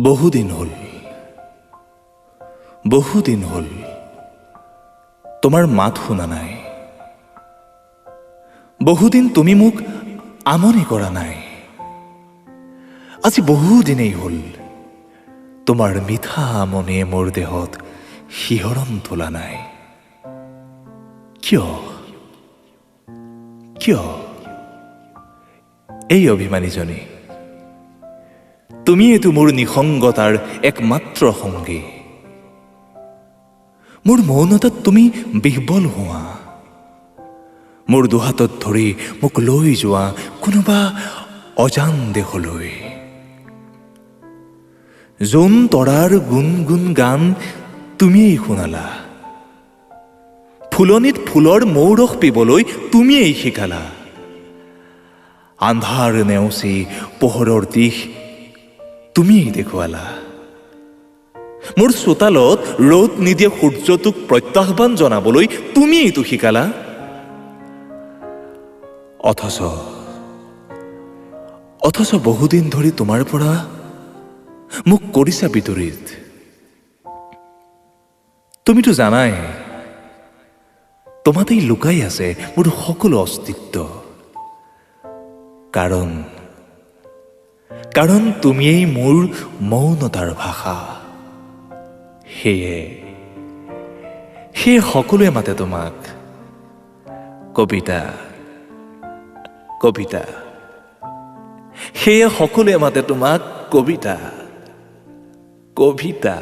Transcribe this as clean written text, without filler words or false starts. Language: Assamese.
বহুদিন হ'ল, বহুদিন হ'ল তোমাৰ মাত শুনা নাই। বহুদিন তুমি মোক আমনি কৰা নাই। আজি বহুদিনেই হ'ল তোমাৰ মিঠা আমনিয়ে মোৰ দেহত শিহৰণ তোলা নাই। কিয়, কিয় এই অভিমানীজনী? তুমিয়েতো মোৰ নিসংগতাৰ একমাত্ৰ সংগী। মোৰ মৌনতাত তুমি বিহ্বল হোৱা, মোৰ দুহাতত ধৰি মোক লৈ যোৱা কোনোবা অজান দেশলৈ। জোন তৰাৰ গুণ গুণ গান তুমিয়েই শুনালা, ফুলনিত ফুলৰ মৌৰস পিবলৈ তুমিয়েই শিকালা। আন্ধাৰ নেওচি পোহৰৰ দিশ তুমিয়েই দেখুৱালা। মোৰ চোতালত ৰ'দ নিদিয়া সূৰ্যটোক প্ৰত্যাহ্বান জনাবলৈ তুমিয়েইতো শিকালা। অথচ অথচ বহুদিন ধৰি তোমাৰ পৰা মোক কৰিছা বিতৰিত। তুমিতো জানাই তোমাতেই লুকাই আছে মোৰ সকলো অস্তিত্ব। কাৰণ কাৰণ তুমিয়েই মোৰ মৌনতাৰ ভাষা। সেয়ে সেয়ে সকলোৱে মাতে তোমাক কবিতা, কবিতা। সেয়ে সকলোৱে মাতে তোমাক কবিতা, কবিতা।